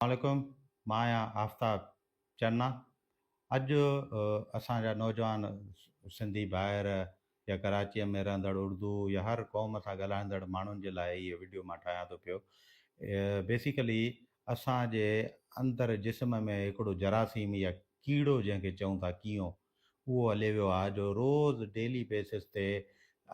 عليڪم مان آهيان آفتاب چنا اڄ اسان جا نوجوان سنڌي ڀائر يا ڪراچيء ۾ رهندڙ اردو يا هر قوم سان ڳالهائيندڙ ماڻهن جي لاء هيء وڊيو مان ٺاهيان ٿو پيو. بيسيڪلي اسان جي اندر جسم ۾ هڪڙو جراثيم يا ڪيڙو جنهن کي چئون ٿا ڪينئون اهو هلي ويو آهي جو روز ڊيلي بيسس تي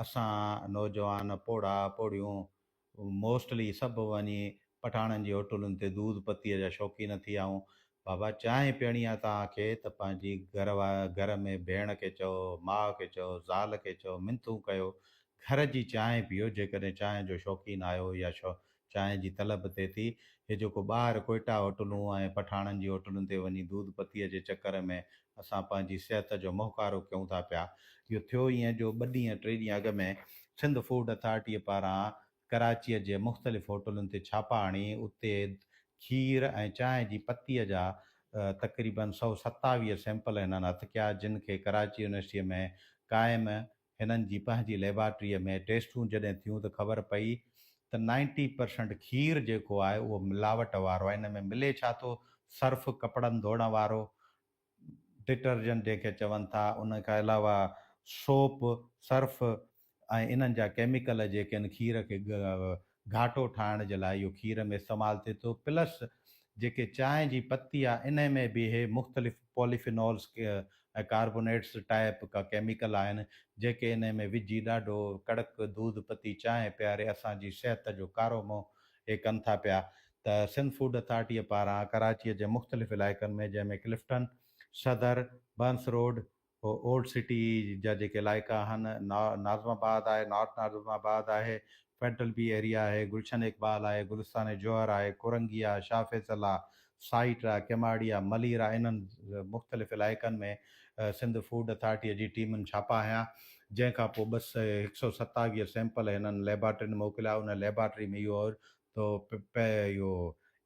اسان نوجوان پوڙها پوڙهيون موسٽلي سڀ وڃي پٺاڻن جي هوٽلن تي دودھ پتيء جا شوقين ٿي آئون. بابا چانهه پيئڻي آ توهان کي ته پنهنجي گهر گهر ۾ ڀيڻ کي چئو، ماء کي چئو، زال کي چئو، منٿون ڪيو، گهر جي چانهه پيئو، جيڪڏهن چانهه جو شوقين آهيو يا چانهه جي طلب ٿئي ٿي. هي جيڪو ٻاهر ڪوئيٽا هوٽلون ۽ پٺاڻن جي هوٽلن تي وڃي دودھ پتيء جي چڪر ۾ اسان پنهنجي صحت جو منهن ڪارو ڪيون ٿا پيا. اهو ٿيو ائين جو ٻه ڏينهن ٽي ڏينهن اڳ ۾ سنڌ فوڊ اٿارٽيء پاران ڪراچيء جي مختلف هوٽلن تي ڇاپا هڻي اتي کير ۽ چانهه جي پتيء جا تقريباً 127 سيمپل هنن هٿ ڪيا جن کي ڪراچي يونيورسٽيء ۾ قائم هنن جي پنهنجي ليبارٽريء ۾ ٽيسٽون جڏهن ٿيون ته خبر پئي ته نائنٽي پرسنٽ کير جيڪو آهي اهو ملاوٽ وارو آهي ان ۾ ملي ڇا ٿو سرف ڪپڙن ڌوئڻ وارو ڊٽرجنٽ جنهن کي چون ٿا ان کان علاوه سوپ، سرف ۽ انهن جا ڪيميڪل جيڪي آهن کير کي گهاٽو ٺاهڻ جي لاء اهو کير ۾ استعمال ٿئي ٿو پلس جيڪي چانهه جي پتي آهي انهي ۾ به اهي مختلف پوليفينولز ۽ ڪاربونيٽس ٽائپ ڪا ڪيميڪل آهن جيڪي انهي ۾ وجهي ڏاڍو ڪڙڪ دودھ پتي چانهه پياري اسان جي صحت جو ڪارو منهن اهي ڪن ٿا پيا ته سنڌ فوڊ اٿارٽيء پاران ڪراچيء جي مختلف علائقن ۾ جنهن ۾ Clifton, Saddar, Burns road, old city جا جيڪي علائقا آهن، ناظم آباد آهي، نارٿ ناظم آباد آهي، فيڊرل بي ايريا آهي، گلشن اقبال آهي، گلستان جوهر آهي، ڪورنگي آهي، شاهه فيصل آهي، سائيٽ آهي، ڪيماڙي آهي، ملير آهي انهن مختلف علائقن ۾ سنڌ فوڊ اٿارٽيء جي ٽيمن ڇاپا هنيا جنهن کان پوء 127 سيمپل هنن ليبارٽرين موڪليا ان ليبارٽري ۾ اهو تو پ اهو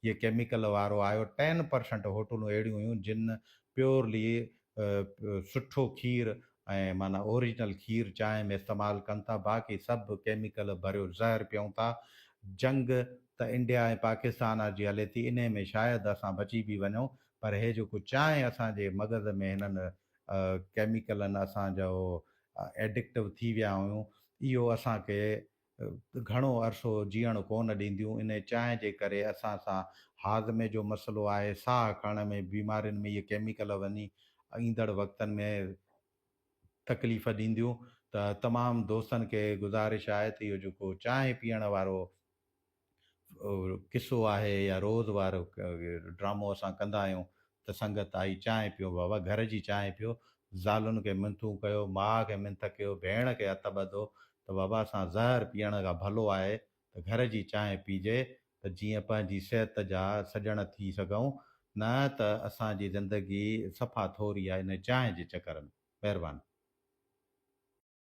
اهي ڪيميڪل وارو آيو ٽين پرسنٽ هوٽلون اهڙيون هيون جن پيورلي سٺو کير ۽ معنيٰ اوريجنل کير چانهه ۾ استعمال ڪن ٿا باقي سڀ ڪيميڪل ڀريو زهر پيئون ٿا جنگ ته انڊيا ۽ پاڪستان جي هلي ٿي انهي ۾ شايد اسان بچي به وڃون پر هي جيڪو چانهه اسان جي مغز ۾ هنن ڪيميڪلن اسان جو ايڊڪٽو ٿي ويا آهيون اهو اسان کي گهڻو عرصو جيئڻ ڪونه ڏينديون، انهي چانهه جي ڪري اسان سان هاضمي جو مسئلو آهي، ساهه کڻڻ ۾ بيمارين ۾ اهي ڪيميڪل وڃي ايندڙ وقتن ۾ تڪليف ڏينديون ته تمام دوستن کي گذارش آهي ته اهو جيڪو چانهه پيئڻ وارو قصو آهي يا روز وارو ڊرامو اسان ڪندا آهيون ته سنگت آئي چانهه پيو بابا گهر جي چانهه پيو زالن کي منٿون ڪيو ماء کي منٿ ڪيو ڀيڻ کي هٿ ٻڌو ته بابا اسان زهر پيئڻ کان ڀلو آهي ته گهر جي چانهه پيجي ته جيئن پنهنجي صحت جا سڄڻ ٿي سگهون نه ته اسان جي زندگي صفا ٿوري آهي ان چانهه جي چڪر ۾ مهرباني.